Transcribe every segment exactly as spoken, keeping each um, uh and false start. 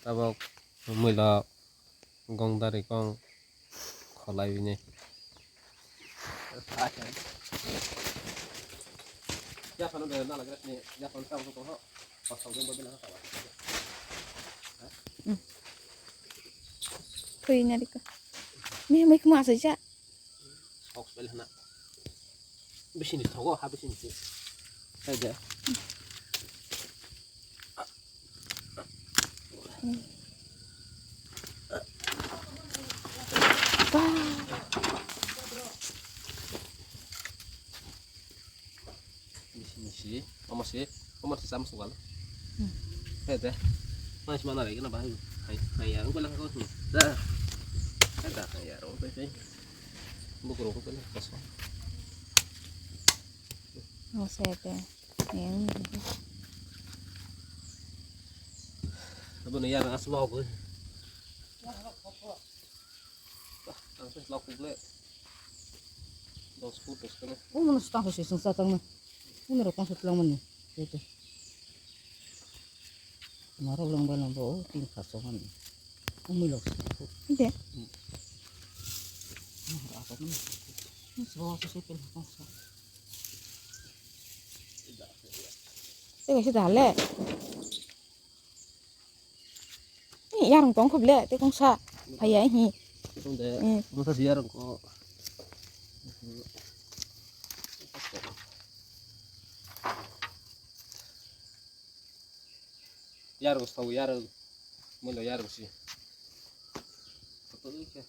Tabok muilo gong dari gong kholai bini. Thwi na rikha. Mihimwi khuma asai cha. Sok bel hana. Bisini thogo, ha bisini se. Hai de. Misi, misi, omo si, omo si cham sugal. Hmm. Hai de. Mas mana lagi na bahai. Hai, hai ya, ubah lah kau sini. Dah. Hai dah, hai ya, rong pai pai. Buku rong pai lah, kosong. Oh, saya teh. Yang. Apa nih ya, rong asal aku. Ang sa lok kuble. Dos foot, dos kene. O mano stang hosi sung sa tang na. Uno ro kong sa tlang mani. Tete. Maro lang ba lang ba o tin kha so mani. Umi lok sa. De. Maro apa mani. Ni so so se pen kong sa. Te kaisa dale. Ni yarung tong khoble te kongsa. Phaiya hi. Tong de. Hmm. Masa si yarung ko. Yarung stau yarung. Mulo yarung si. Foto ni ke.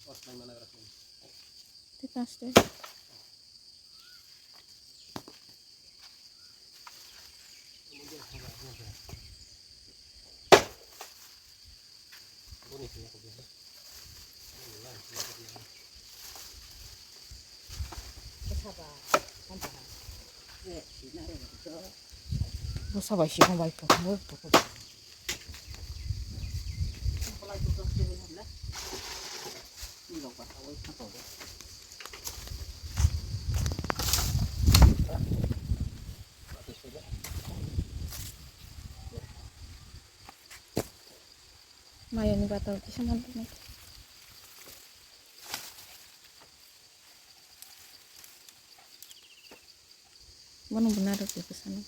Os nang mana gerak. Te kaste. Bo sabai si bai ko. Mayani batal kisa mantu. Bono bwna rok twi bwsano.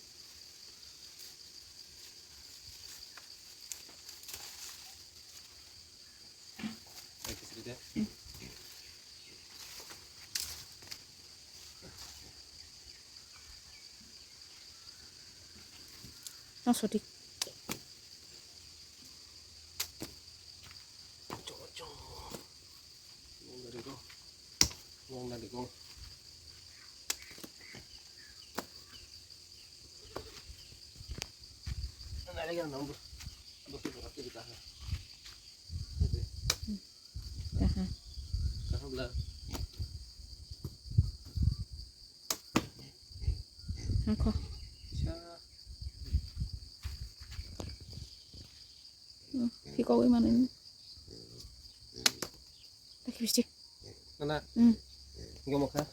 Ang sodik. Kaha. Angkho. Hmm, phikogwi manwi. Takhi bisik. Nana. Hmm. Gomokha.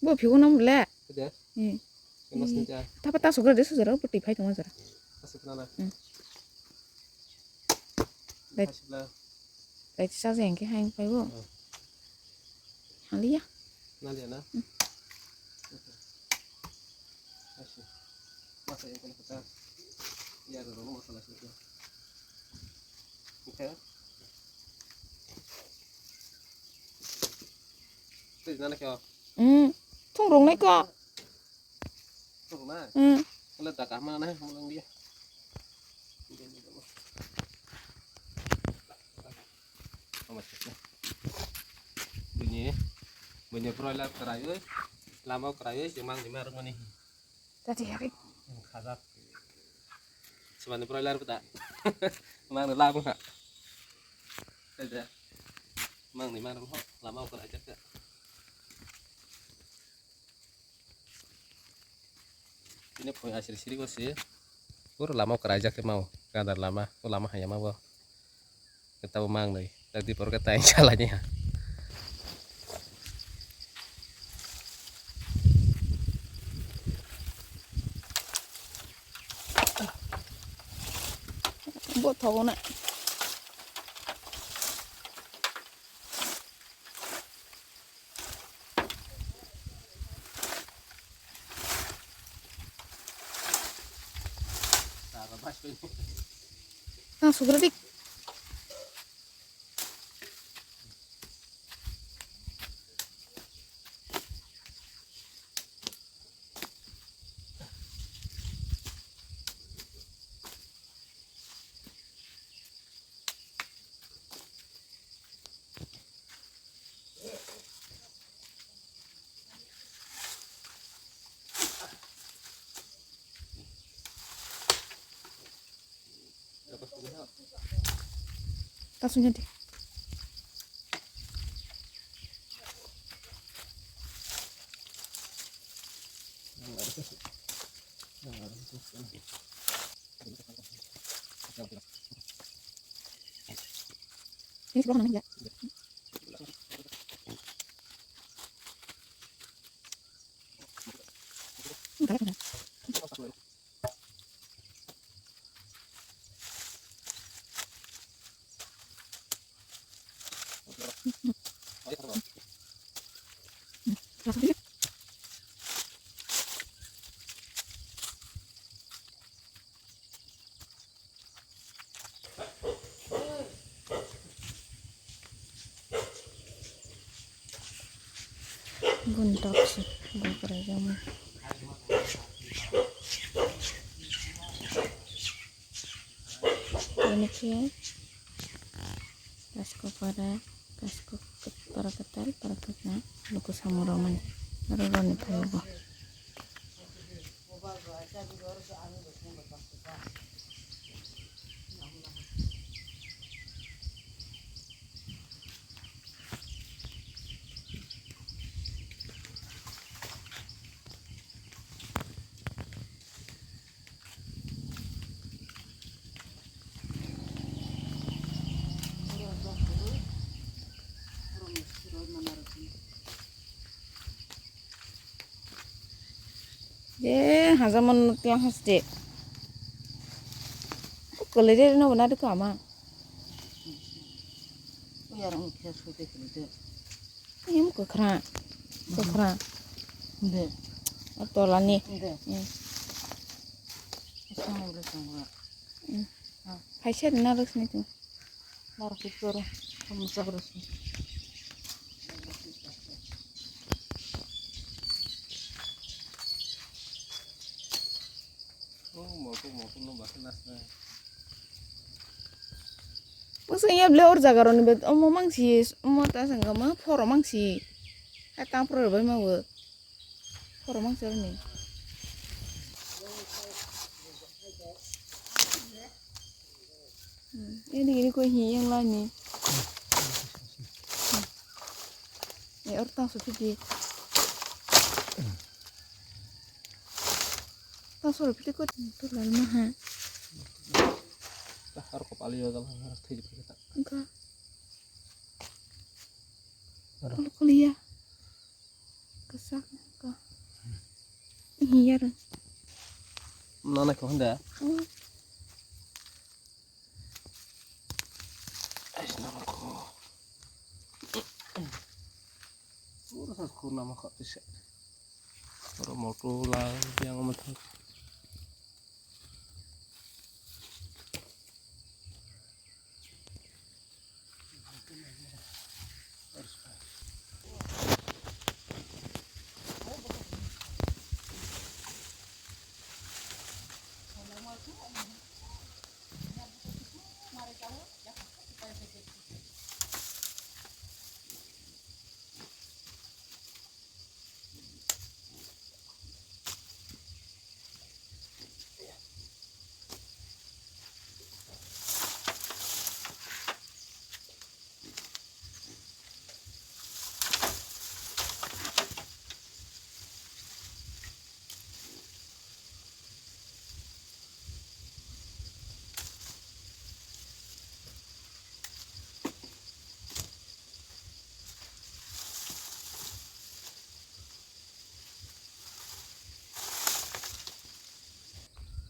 Bo phiko nang bole. Kede. Hmm. Kena sinja. Tapa ta sugra de sujara bo tiphai tong jara. Asik nana. Hmm. Dai. Asik la. Dai sa jeng ke hain pai bo. Hmm. Haliya. Naliya na. Hmm. Asik. Masa yang kena kata. Ya, ada rumah masalah sih. Oke. Tei nana kyo. Hmm. Thung rong nai ko. Thung na. Hmm. Wala da kahma na mo lang dia. Bini, bini broiler kwrwi, lama kwrwi, jemang jemang rwmani. Tadi hari. Khajak. Sumani broiler bwta. Mangno labu ha. Tei de. Mangni mangno ho. Lama o kwrwi jak. Ini poi asiri siri ko si. Puro lama o kwrwi jak mau. Kadar lama. O lama haya mau. Kita bo mang nai. Tadi por kata yang salah nya. Pokokno. Tang sugra dik. Kasungnya deh. Ini sebelah mana ya? Bun tok si, bun kwrwi jamo. Ini khe kasko para, kasko para kwtal, para kwkna, luku samung rwmani, aro roni phaio bo. Je hajaman tiang haste. Kwlwi rw no bo na dikha ama. Uyarang khe sui de kini de. Em kwkhra. Kwkhra. De. O tola ni. De. Em. Isang ulo sangla. Em. Ha. Phaisa rina rwsni tu. Nar khe koro. Kamu sagrasni. Oh, motor, motor no bakhe nasna. Bwswk ya ble or jaga roni bet omo mangsi omo ta sangka ma phoro mangsi. Hai tang phoro bai ma bo. Phoro mangsi roni. Hmm, ini ini ko hi yang lani. Eh, or tang so phidi. Tang so phidi ko tu lal ma ha. Har ko pali yo dal har thai phidi ta. Engka. Aro. Kol kol ya. Kasak ka. Hiyar. Nana ko handa. Hmm. Ais nama ko. Pura sa ko nama ka tisa. Oro motor la yang mathang.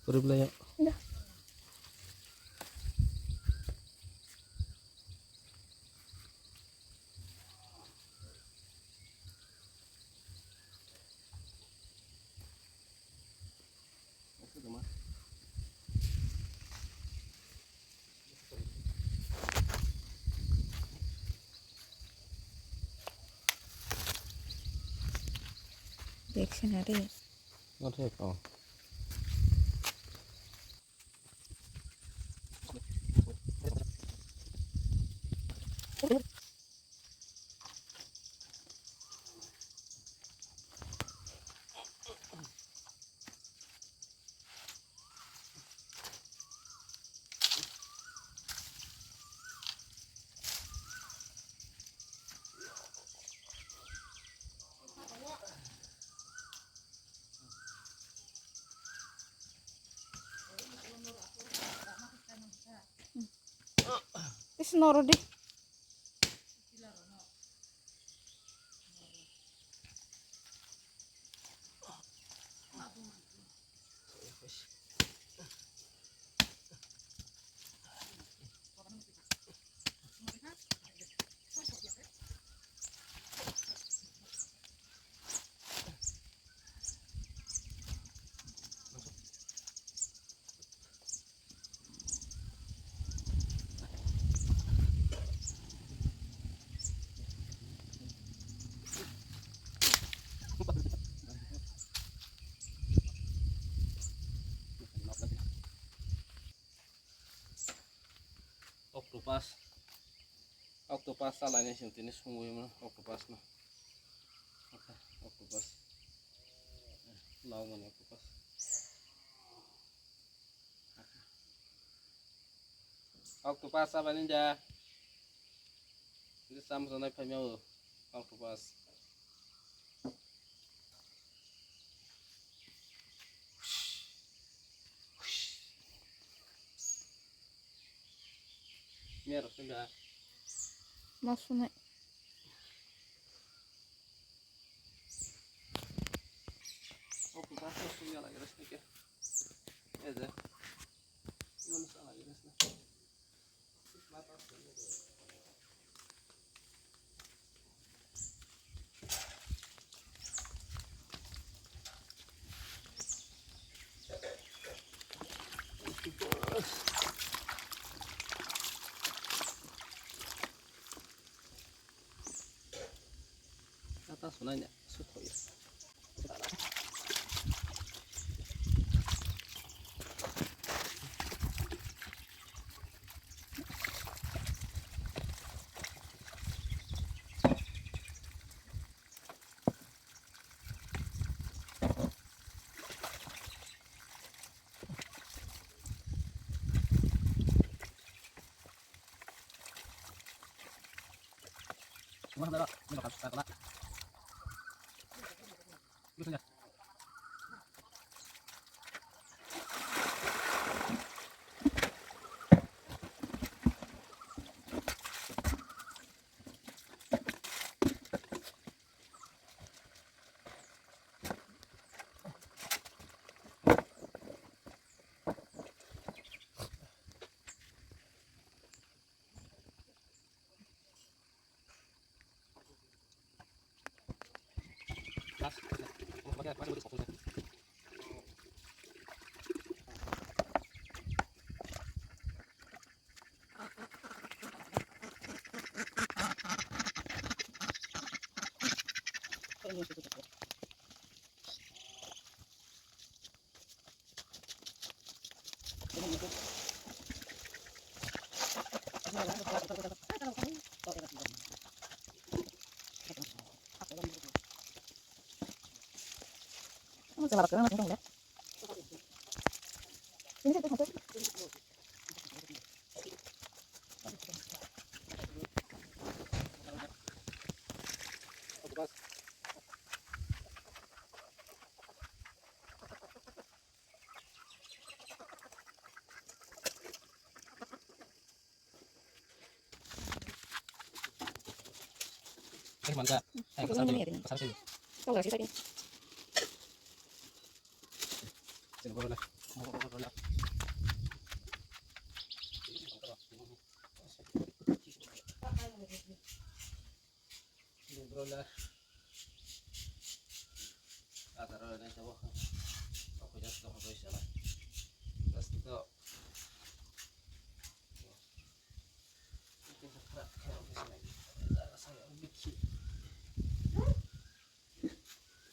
Puri belai ya. Dah. Action hari. Not here, oh. Is norodi. Octopus. Octopus chalainai chwng tini sungwi mano octopus no. Octopus. Lao mani octopus. Octopus chalainai da. Ini sam sanai phaima o octopus. Mer sunda. Masunai. Octopus no sunya lagi resmi ke. Ede. Ini masalah lagi resmi. Tata sunai nya, suthoyo. Eh, mangga. Eh, kasar sini. Kasar sini. Kau nggak sih tadi? Sini, bro, lah. Broiler. Ataro nai tabo. Oke, just toko doi sala. Just to. Oke, sakra. Oke, sala. Saya bikhi.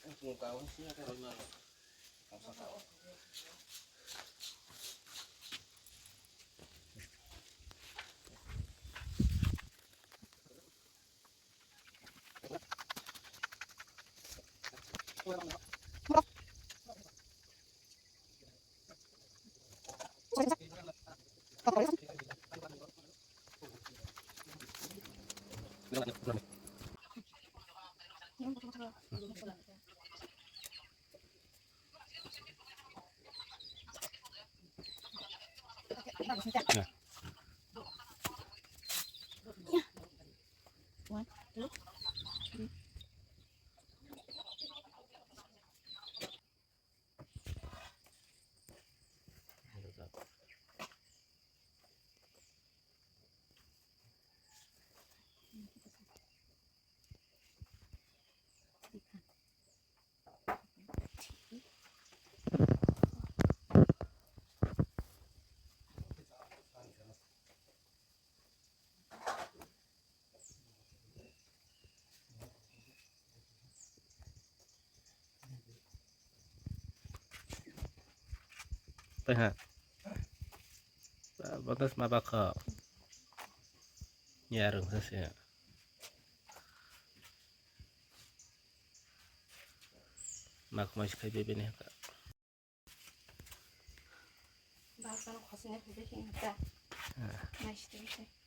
Oke, ka Taiha. Batas ma bakha. Ya rung sa se. Mak mai sikhai bebe ne ka. Baksa no khosne bebe hinta. Ah. Mai sikhai.